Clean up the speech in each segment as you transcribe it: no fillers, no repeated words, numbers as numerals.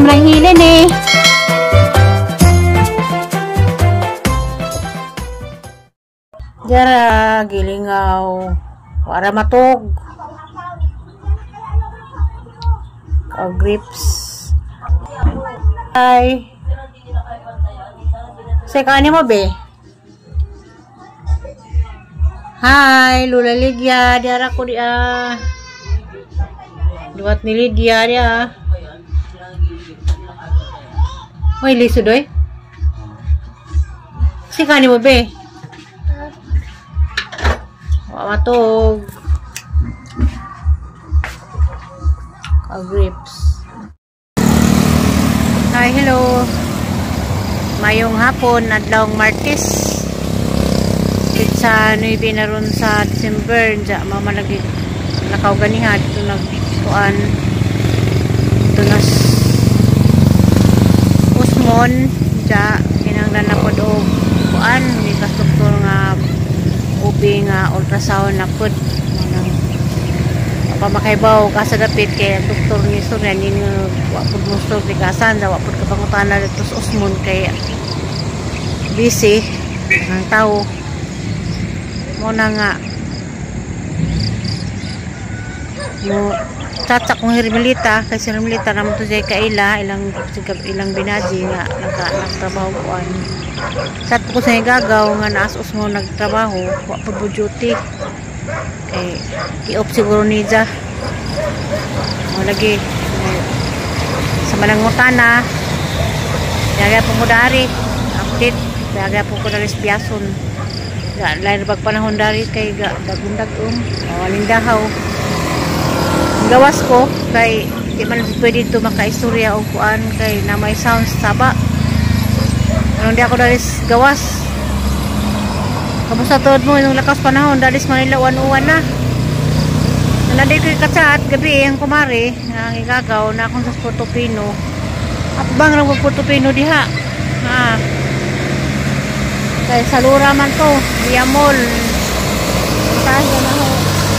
Lang hilin eh. Jara gilingaw. Wara matog. O grips. Hi. Say kaani mo be? Hi, Lola Lydia. Diara ko dia. Duwat ni Lydia dia. Oy, lisod oy. Say kaani mo be? Wa matog. O grips. Hi, hello. Mayong hapon, adlawng Martes. Sa 9 na ron sa December, dya mama lagi lakaw ganiha dito nagkuan dito nas Usmon dya kinahanglan na pod og kuan ni kas doktor nga ubi nga ultrasound na pod nang pamakaybaw kasa dapit kay doktor ni Surya ning wa pod mo sulti kasan wa pod kapangutana dito sa Usmon kay busy ang tao. Muna nga mo chat sa kong Hermelita kay si Hermelita naman to siya kaila ilang ilang binaji nga nagtrabaho kuan. Chat ko sa gagaw nga naas-us mo nagtrabaho wa pa bo duty kay i-off siguro niya. Mo lagi sa manangutana daga po mo dari update daga po ko dari Biason. Lain pag panahon dari kay dagundag-um waling dahaw. Gawas ko kay di man pwede dito makaistorya og kuan kay na may sounds saba. Anong di ako dari gawas. Kamusta tuod mo yung lakas panahon dari Manila 101 na. Nanday ko kachat gabi ang kumare ang igagaw na akong sa Portofino. Atbang ra mo Portofino diha. Ha. Kay sa Lura man to, Via Mall. Taas na ho.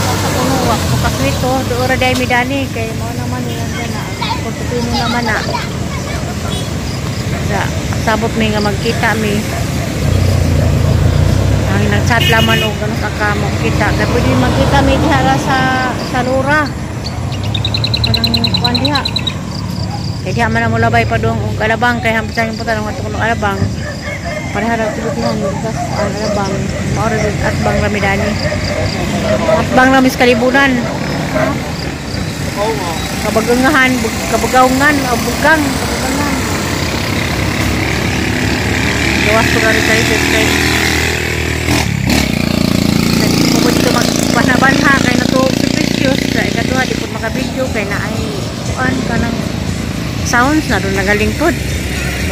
Sa kuno wa ko kaswito, do ora day mi dani kay mao naman yan na Portofino naman na. Sa sabot mi nga magkita mi. Ang nagchat laman og ano sa ka magkita. Kay pwede magkita mi diha ra sa Lura. Kanang kuan diha. Kay diha man mo labay padung og Alabang kay hambot sa imong tanong ato kuno Alabang. Pareha ra tulog kas ang Alabang mao ra at bang ramidani. At bang ramis kalibunan. Kabagangahan, kabagawngan, o bugang, kabagangan. Gawas ko na rin kayo kay kung dito magbanha-banha kay natuog si Precious sa ikaduha di po makabidyo kay na ay kuan kanang sounds na doon nagaling pod.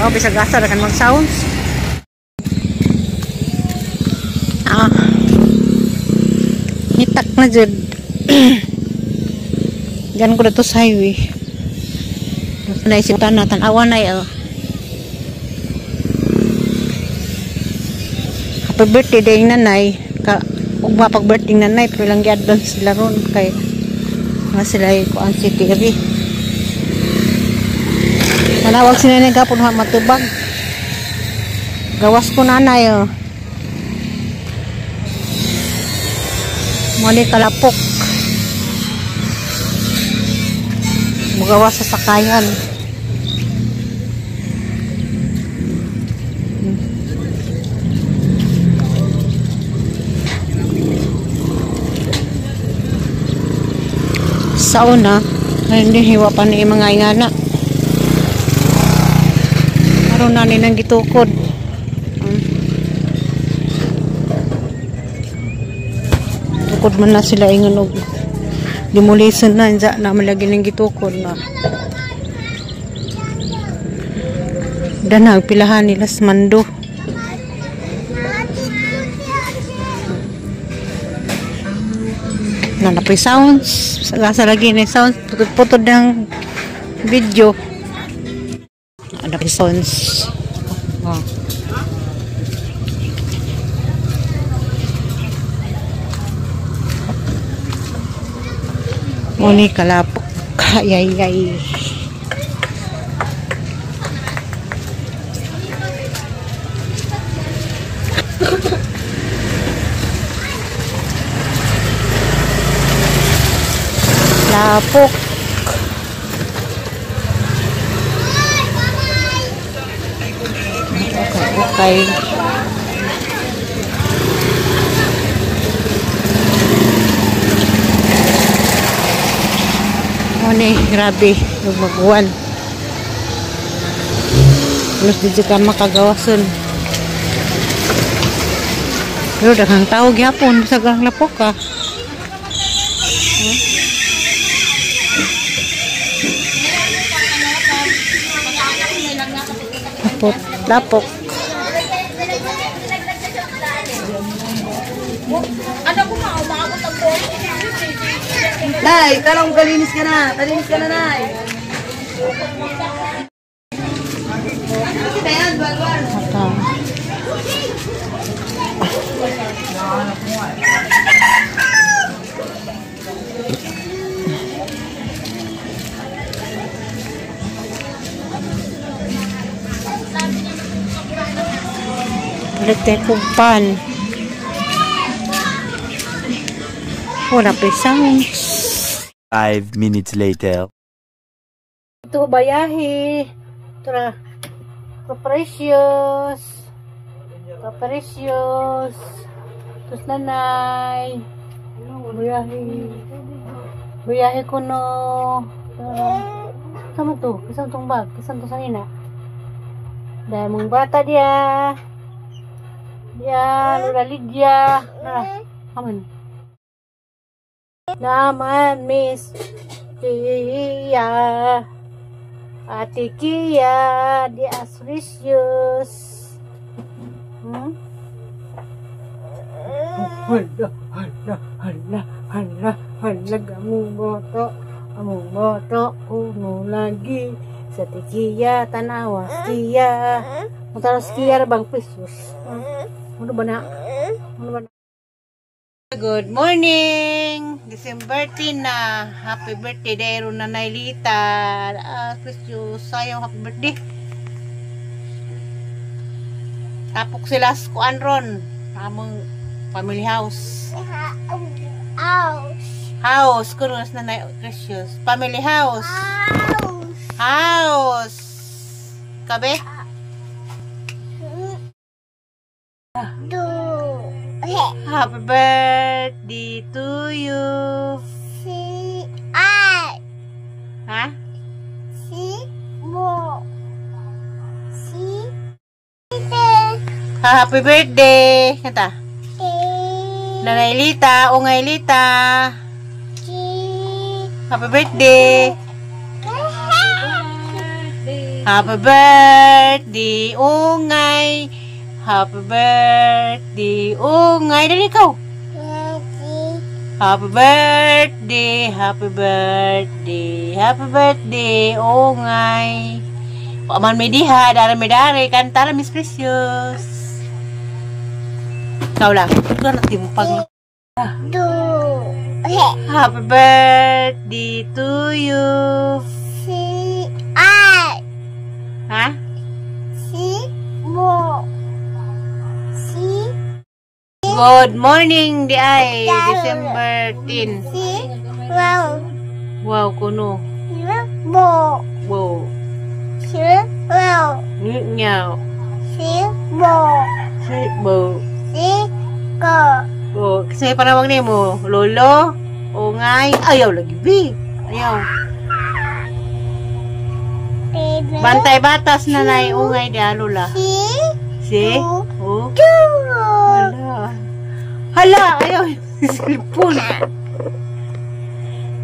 Bao bisag asa ra kan mag sounds. Ah. Hitak na jud. Diyan ko dito sa highway. Naisipan na tan-awan na oh. Happy birthday day nanay. Ka ugma pag birthday nanay pero lang gi-advance sila ron kay nga sila ay kuan si TV. Manawag si nanay gapon ha matubag. Gawas ko nanay oh. Mali kalapok. Mugawa sa sakayan. Sa una, hindi hiwa pa ni mga ingana. Aron na ni nang gitukod. Tukod man na sila ingon og demolition na inja na malagi ning gitukod na. Danag pilahan nila sa mando. Nanapoy sounds. Sa lagi ni sounds putod-putod ng video. Nanapoy sounds. Oh. Muni kalapok. Ay, ay, ay. Lapok. Okay. Oh ni, grabe, magbuwan. Halos di ka makagawason. Pero daghang tao gyapon sa gang lapok ka. Lapok, lapok. Nay, talong kalinis ka na. Kalinis ka na, Nay. Ata. Balik tayo kong pan. Wala pa isang. 5 minutes later. Ito bayahe. Ito na. Kaprecious. Kaprecious. Tapos nanay. Bayahe. Bayahe ko no. Saan to? Saan tong bag? Saan to sanina? Dahil mong bata diya. Diya, Lola Lydia. Nara, aman. Naman, Miss Kia. Ate Kia, di Asricious. Hala, hala, hala, hala, hala, among boto, among boto, kuno lagi. Sa Kia, tanawa, Kia. Mutaras Kia bang precious. Ano ba na? Ano ba na? Good morning! December 10 na. Happy birthday dahil Nanay Lita. Ah, precious. Sayang happy birthday. Tapok sila sa kuan ron. Among family house. House. House. Kuno na Nanay Precious. Family house. House. House. Kabe? Do. Happy birthday to you. C. I. Ha? C. Mo. C. T. Happy birthday. Kanta. T. Nanay Lita, Ungay Lita. G. Happy birthday. Happy birthday, Ungay. Happy birthday, Ungay. Dali ikaw. Happy birthday, happy birthday, happy birthday, Ungay. Paman may diha, dara may dare, kanta ra Miss Precious. Ikaw lang. Ikaw na timpang. Do. Happy birthday to you. C. I. Ha? C. Mo. C. Good morning, di ay. December 10. C. Wow. Wow, kuno. Mo. Wow. C. Wow. Nyaw. C. Mo. Si, bo. C. Ko. Bo. Kasi panawag nimo, Lolo, Ungay, ayaw lagi, bi. Ayaw. Bantay batas na nay ungay di Lola. C. Si? Oh. Two. Hala. Hala, ayaw. Cellphone.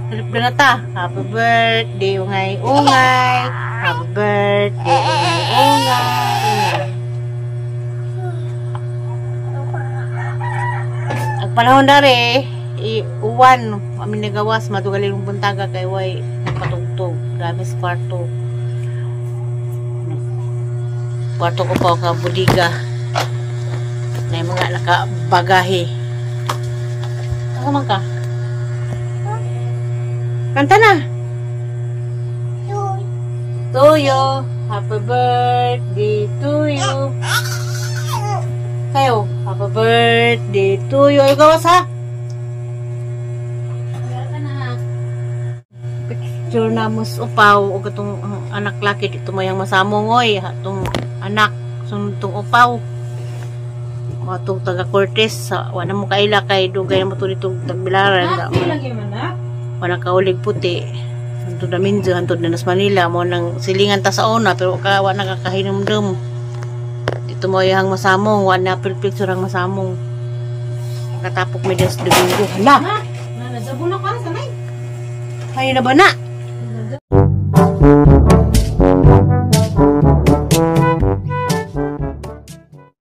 Cellphone na ta. Happy birthday, ungay, ungay. Happy birthday, ungay, ungay. Ang panahon dare, uwan, kami nagawas, madugalin yung buntaga kay way patugtog. Dami sa kwarto. Kwarto ko pa ka budiga. Na yung mga nakabagahe. Ano man ka? Kanta na! To you. Happy birthday to you. Kayo, happy birthday to you. Ay, gawas ha? Picture na mos upaw o katong ang anak laki dito mo yang masamong oy atong anak sunod tong upaw. Matong taga Cortes sa wala mo kaila kay dugay mo to dito tagbilaran. Wala kaulig puti. Hantod na minjo, hantod na nas Manila mo nang silingan ta sa una pero ka wa nakakahinumdum. Dito mo yang masamong, wa na picture ang masamong. Nakatapok mi des Domingo. Hala. Ay na ba na?